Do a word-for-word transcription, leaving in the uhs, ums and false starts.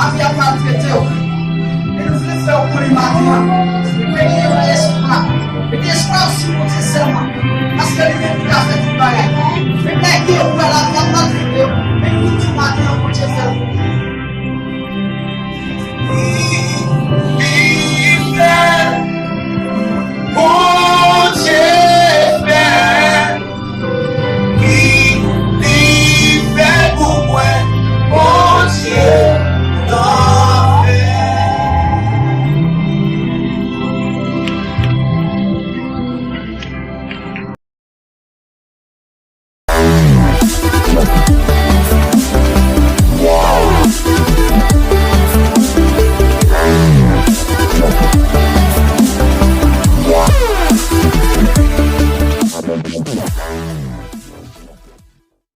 Lavi ap maltrete w. E nou vle fè w konnen maten an, mete yon espwa. Mete espwa w sou Bondye sèlman. Paske li menm ki ka fè tout bagay. Men nèg yo wè lavi ap maltrete yo. Men nou di maten an, Bondye fè l.